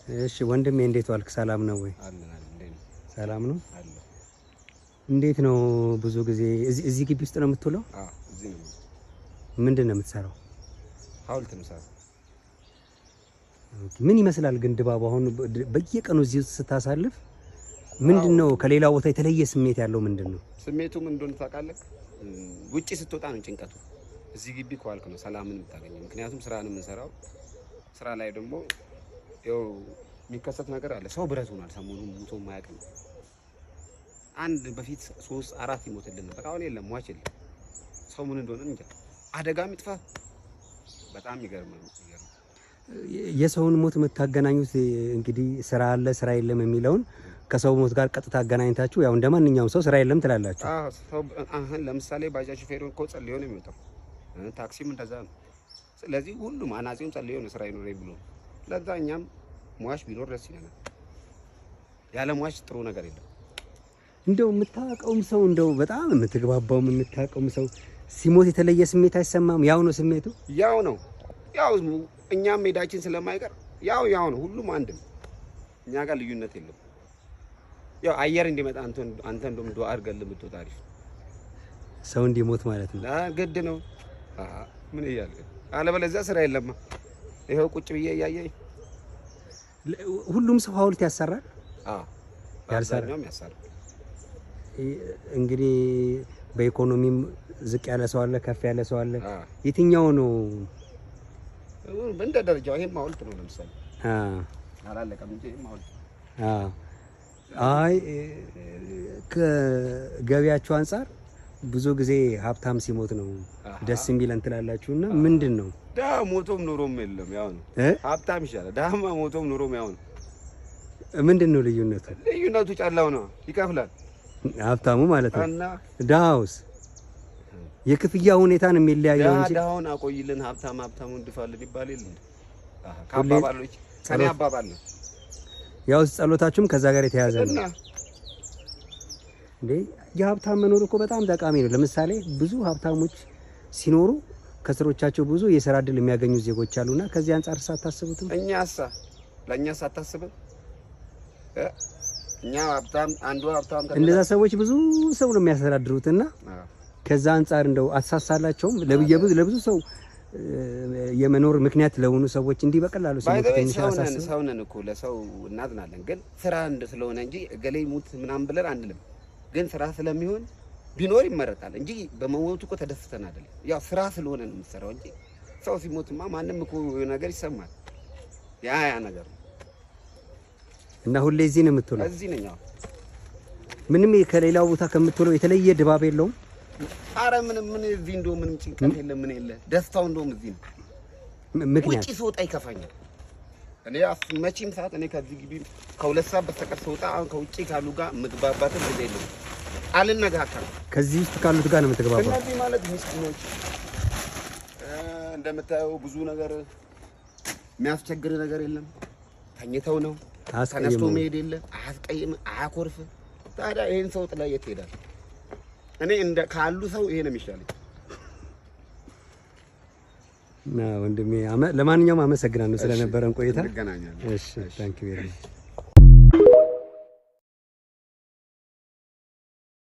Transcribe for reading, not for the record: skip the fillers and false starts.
እሺ ወንድሜ እንዴት ዋልክ? ሰላም ነው ወይ? ሰላም ነው። እንዴት ነው? ብዙ ጊዜ እዚህ ግቢ ውስጥ ነው የምትውለው? ምንድን ነው የምትሰራው? ሐውልት ነው የምሰራው። ምን ይመስላል ግን ድባቡ? አሁን በየቀኑ እዚህ ውስጥ ስታሳልፍ ምንድን ነው ከሌላው ቦታ የተለየ ስሜት ያለው ምንድን ነው? ስሜቱ ምን እንደሆነ ታውቃለህ? ውጪ ስትወጣ ነው ጭንቀቱ። እዚህ ግቢ ከዋልክ ነው ሰላምን የምታገኘው። ምክንያቱም ስራ ነው የምንሰራው። ስራ ላይ ደግሞ ያው የሚከሰት ነገር አለ። ሰው ብረት ሆኗል። ሰሞኑን ሙቶ የማያውቅም። አንድ በፊት 3 4 ይሞትልን ነበር። አሁን የለም፣ ሟች የለም። ሰው ምን እንደሆነ እንጃ። አደጋም ይጥፋ። በጣም ይገርማል። የሰውን ሞት የምታገናኙት እንግዲህ ስራ አለ ስራ የለም የሚለውን ከሰው ሞት ጋር ቀጥታ አገናኝታችሁ ያው እንደማንኛውም ሰው ስራ የለም ትላላችሁ። አዎ፣ ሰው አሁን ለምሳሌ ባጃጅ ሾፌሩ እኮ ጸልዮ ነው የሚወጣው፣ ታክሲም እንደዛ ነው። ስለዚህ ሁሉም አናጺውም ጸልዮ ነው ስራ ይኖረኝ ብሎ። ለዛ እኛም ሟች ቢኖር ደስ ይለናል። ያለ ሟች ጥሩ ነገር የለም። እንደው የምታውቀውም ሰው እንደው በጣም የምትግባባውም የምታውቀውም ሰው ሲሞት የተለየ ስሜት አይሰማም? ያው ነው ስሜቱ፣ ያው ነው። ያው እኛም ሜዳችን ስለማይቀር ያው ያው ነው። ሁሉም አንድ ነው። እኛ ጋር ልዩነት የለም። ያው አየር እንዲመጣ አንተ እንደውም ዱአ አድርገን ብትወጣ አሪፍ። ሰው እንዲሞት ማለት ነው። ግድ ነው። ምን እያልክ አለበለዚያ ስራ የለማ። ይኸው ቁጭ ብዬ እያየኝ ሁሉም ሰው ሐውልት ያሰራል። አዎ ያሰራል ያሰራል። እንግዲህ በኢኮኖሚም ዝቅ ያለ ሰው አለ፣ ከፍ ያለ ሰው አለ። የትኛው ነው እንደ ደረጃው? ይሄም ሐውልት ነው። ለምሳሌ አላለቀም እንጂ ይሄም ሐውልት ነው። አይ ከገቢያችሁ አንፃር ብዙ ጊዜ ሀብታም ሲሞት ነው ደስ የሚለን ትላላችሁና ምንድን ነው? ድሀ ሞቶም ኑሮም የለም ያው ነው። ሀብታም ይሻላል። ድሀማ ሞቶም ኑሮም ያው ነው። ምንድን ነው ልዩነቱ? ልዩነቱ ጨላው ነው፣ ይከፍላል ሀብታሙ ማለት ነው። ድሀውስ የክፍያ ሁኔታ ነው የሚለያየው እንጂ ድሀውን አቆይልን ሀብታም ሀብታሙን ድፋልን ይባል የለ ከአባባሎች ከኔ አባባል ነው። ያው ጸሎታችሁም ከዛ ጋር የተያዘ ነው እንዴ? የሀብታም መኖር እኮ በጣም ጠቃሚ ነው። ለምሳሌ ብዙ ሀብታሞች ሲኖሩ ከስሮቻቸው ብዙ የስራ እድል የሚያገኙ ዜጎች አሉና ከዚህ አንፃር ሳታስቡትም? እኛሳ ለእኛስ አታስብም? እኛ ሀብታም አንዱ ሀብታም እንደዛ ሰዎች ብዙ ሰው ነው የሚያስተዳድሩትና ከዛ አንፃር እንደው አትሳሳላቸውም? ለብዙ ሰው የመኖር ምክንያት ለሆኑ ሰዎች እንዲህ በቀላሉ ሲሞት ትንሽ አሳስብ። ሰው ነን እኮ ለሰው እናዝናለን፣ ግን ስራ ስለሆነ እንጂ እገሌ ሙት ምናምን ብለን አንልም። ግን ስራ ስለሚሆን ቢኖር ይመረጣል እንጂ በመሞቱ እኮ ተደስተን አይደለም። ያው ስራ ስለሆነ ነው የምትሰራው እንጂ ሰው ሲሞትማ ማንም እኮ ነገር ይሰማል። ያ ያ ነገር ነው። እና ሁሌ እዚህ ነው የምትውለው? እዚህ ነኝ። አዎ። ምንም ከሌላው ቦታ ከምትውለው የተለየ ድባብ የለውም? አረ ምንም ምን እዚህ እንደው ምንም ጭንቀት የለም፣ ምን የለ። ደስታው እንደውም እዚህ ነው። ምክንያት ውጪ ስወጣ ይከፋኛል። እኔ መቼም ሰዓት እኔ ከዚህ ግቢ ከ2 ሰዓት በስተቀር ስወጣ አሁን ከውጪ ካሉ ጋር ምግባባትም ጊዜ የለም። አልነጋከርም። ከዚህ ውስጥ ካሉት ጋር ነው የምትግባባው? እነዚህ ማለት ምስኪኖች እንደምታየው ብዙ ነገር የሚያስቸግር ነገር የለም። ተኝተው ነው ተነስቶ መሄድ የለ፣ አያስቀይም፣ አያኮርፍ። ታዲያ ይሄን ሰው ጥለህ የት ትሄዳለህ? እኔ እንደ ካሉ ሰው ይሄ ነው የሚሻለኝ። እና ወንድሜ ለማንኛውም አመሰግናለሁ ስለነበረን ቆይታ። እንገናኛለን። እሺ፣ thank you very much።